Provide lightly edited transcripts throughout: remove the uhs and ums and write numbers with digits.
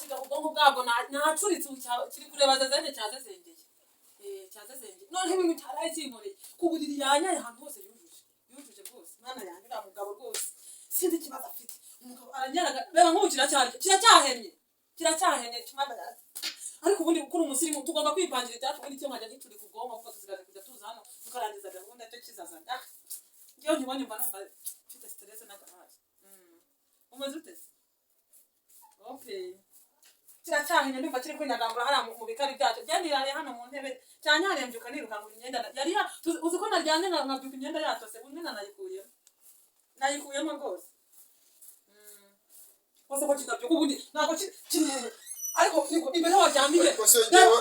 Kigabo ubwonko bwabwo nacuritse ubu kiri kureba zezenge cyazezengeye. Cyazezengeye. Noneho ibintu cyaraye kinkoreye ku buriri yanyaye ahantu hose yujuje. Yujuje rwose. Mana yanjye uriya mugabo rwose. Sinzi ikibazo afite. Umugabo aranyaraga. Reba nk'ubu kiracyari. Kiracyahennye. Kiracyahennye Mana yanjye. Ariko ubundi kuri umusirimu tugomba kwipangira ibyacu ubundi cyo nkajya giturika ubwonko kuko dusigaje kujya tuza hano tukarangiza gahunda cyo kizazana. Ah, njyewe nkibonye mba numva mfite stress n'agahari. Umeze ute se? Okay. Kiracyahennye ndumva kiri kwinyagambura hariya mu bikari byacyo. Byanirariye hano mu ntebe cyanyariye mbyuka nirukanka imyenda yari uzi ko naryamye nkabyuka imyenda yatose ubundi nanayikuyemo. Nayikuyemo rwose. Rwose ko kitabyuka ubundi ntabwo kiri ariko niko imbere waryamiye. Ariko se njyewe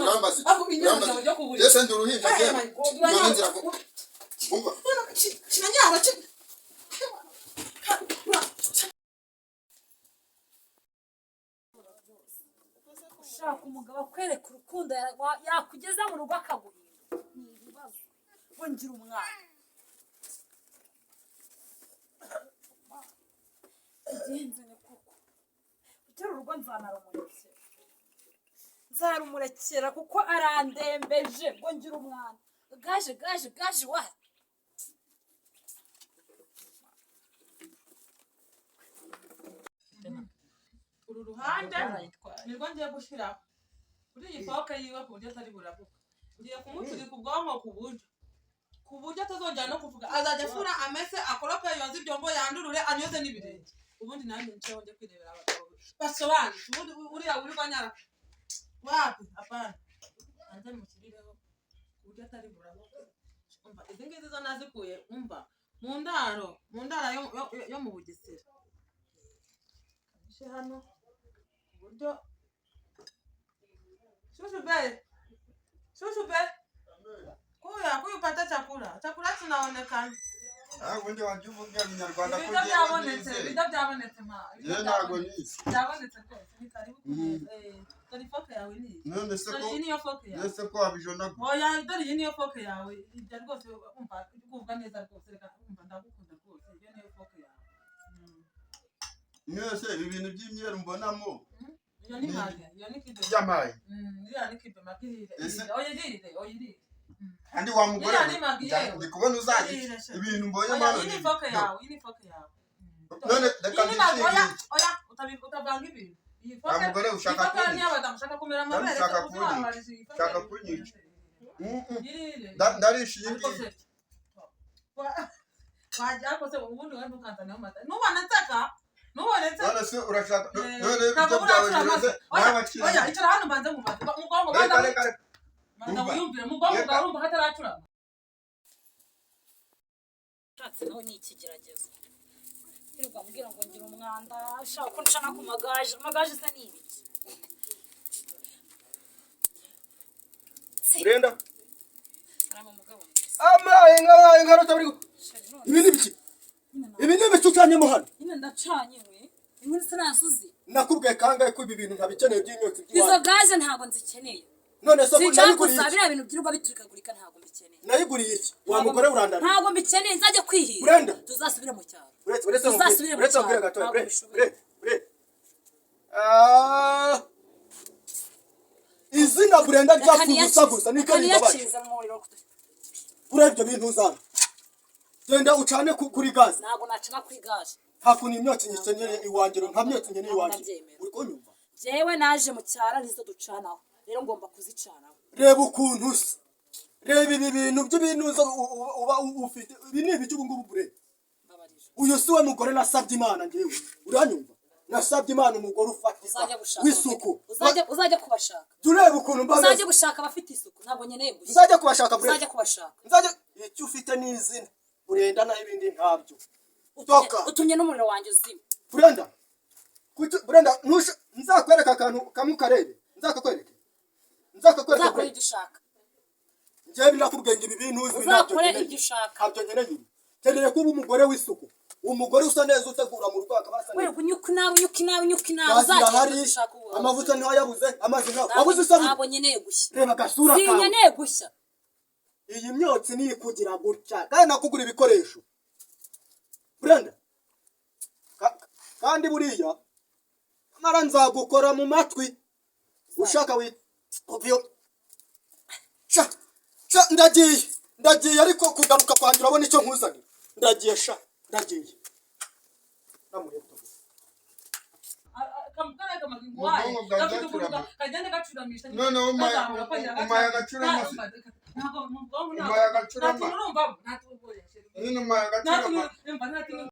urambaza iki? Ariko inyama Urambaza ryo ku buriri. Ese ndi uruhinja njyewe? My God, None nzira ko umva. Kiranyara Ushaka umugabo akwereka urukundo yakugeza mu rugo akaguhindura ni ibibazo ngo ngira umwana bigenze ni koko ugira urugo nzanarumurekera nzarumurekera kuko arandembeje ngo ngira umwana gaje gaje gaje wa Uru ruhande nirwo ngiye gushyiraho kuri iyi foke yiwe ku buryo atari burabuka. Ngiye kumucurika ubwonko ku buryo atazongera no kuvuga. Azajya afura amese akorope yoze ibyombo yandurure anyoze n'ibirenge. Ubundi nanjye nceho njye kwirebera abagabo basobanutse. Ubundi uriya wirirwa anyara wapi? Hapana, hanze mushyirireho ku buryo atari burabuka. Umva izi ngizi zo nazikuye umva mu ndaro yo mu Bugesera. Kanishe hano ku buryo shushu be shushu be kuya kuya upate chakula chakula kinaonekana. Ah, ubundi wajya uvuga Ikinyarwanda ko Ibiryo njyewe byabonetse. nize. Ibiryo byabonetse ma. Ibiryo Njyewe ntabwo byabonetse. nize. Byabonetse rwose ni karibu ku meza. Dore ifoke yawe ni iyi. None se Dore ko iyi niyo foke yawe. none se ko wabijonaguye? Oya, dore iyi niyo foke yawe. Ibyo rwose umva kuvuga neza rwose reka umva ndagukunda rwose. Iyo niyo foke yawe. None se ibi bintu by'imyeru mbonamo Iyo ni mage, iyo ni kibe. by'amayi? Iriya ni kibe mage irire. Oya irire, oya irire. Kandi wa mugore Iriya we, ni magi yewe. ndi kubona uzajya Irire sha. ibintu mbonye Oya, hano iyi ni ni foke yawe, iyi ni foke yawe. None reka Iyi ni magi, oya, ndishimire. oya, utavanga ibintu. Iyi Wa foke, mugore iyi ushaka foke ni kunyica. iy'abadamu, ushaka kumera amabere, Ushaka se kunyica. uzabarije iyi foke. Ushaka kunyica. Irire. Ndarisha iyi Ariko ngiyi. se, wajya ariko se ubundi wowe ntukanzaneho amata. Nubona nseka, nubona nseka. None se urashaka none Ntabwo ibyo byawe buracura bireze amaso. Oya, nawe akira. oya, icara hano mbanze nkubaze. Mu bwonko Reka banza reka reka. banza Umva. wiyumvire, mu bwonko Reka. bwawe urumva hataracurama. Ushatse nawe ni ikigeragezo wirirwa ambwira ngo ngira umwanda ushaka ko ncana ku magaje amagaje se ni ibiki? Brenda. Araba umugabo mwiza. Amaye nkabaye nkarota buri Sheri, none Ibi ni ibiki? Ibi ni ibiki ucanyemo hano? Nyine ndacanye inkwi inkwi se nazuzi. Nakubwiye kangahe ko ibi bintu ntabikeneye by'imyotsi Izo by'iwanyu? gaze ntabwo nzikeneye. None se ko Sinshaka nayiguriye gusa iki? biriya bintu byirirwa biturikagurika ntabwo mbikeneye. Nayiguriye iki? Wa mugore urandara. Ntabwo mbikeneye nzajya kwihira. Brenda. Tuzasubire mu cyaro. Uretse uretse Tuzasubire mu uretse cyaro. nkubwire gatoya. Ntabwo Uretse bishoboye. uretse uretse. Ah. Izina Brenda ryapfuye ubusa gusa niryo Reka rimbabaje. niyakirize mu muriro. Urebye ibyo bintu uzana. Genda ucane kuri gaze. Ntabwo nacana kuri gaze. Nta kuntu imyotsi nyikeneye iwanjye, nta myotsi nkeneye iwanjye. Ndabyemera. Uri kunyumva? Jewe naje mu cyaro arizo ducanaho rero ngomba kuzicanaho. Reba ukuntu usa. Reba ibi bintu by'ibinuza uba ufite. Ibi ni ibiki ubu ngubu bure? Mbabarira. Uyu si we mugore nasabye Imana njyewe. Uranyumva? Nasabye Imana umugore ufatika Uzajya gushaka w'isuku. uzajya kubashaka. Jya ureba ukuntu mba Uzajya meze. gushaka abafite isuku ntabwo nkeneye gushya. Nzajya kubashaka bure. Uzajya kubashaka. Nzajya icyo ufite ni izina. Burenda naho ibindi ntabyo. Toka. Utumye n'umuriro wanjye uzima. Brenda. Kuki Brenda ntusha nzakwereka akantu kamwe ukarebe. Nzakakwereka. Nzakakwereka. Uzakore Brenda. ibyo ushaka. Njyewe nakubwiye ngo ibi bintu uzi ntabyo Uzakore nkeneye. ibyo ushaka. Ntabyo nkeneye ibi. Nkeneye kuba umugore w'isuku. Umugore usa neza utegura mu rugo akaba asa neza. Wirirwa unyuka inabi unyuka inabi unyuka inabi Gazi uzagenda irahari, ushaka ubu. amavuta ntayabuze, amazi ntayo. Wabuze isabune. Ntabwo nkeneye gushya. Reba agasura kawe. Sinkeneye gushya. Iyi myotsi niyo ikugira gutya. Kandi nakugura ibikoresho. Brenda. Kandi buriya Mara nzagukora mu matwi ushaka wi uviyo. Sha sha, ndagiye, ndagiye, ariko kugaruka kwanjye urabona icyo nkuzaniye. Ndagiye sha, ndagiye. Namuheto. Ubwonko bwanjye bwacurama. Kagenda gacuramisha. Noneho kazamura kongera umaye agacurama se. Ntabwo mu bwonko Umaye agacurama. nta tuntu urumvamo, nta tuntu Nyine umaye nta agacurama. tuntu, nta tuntu.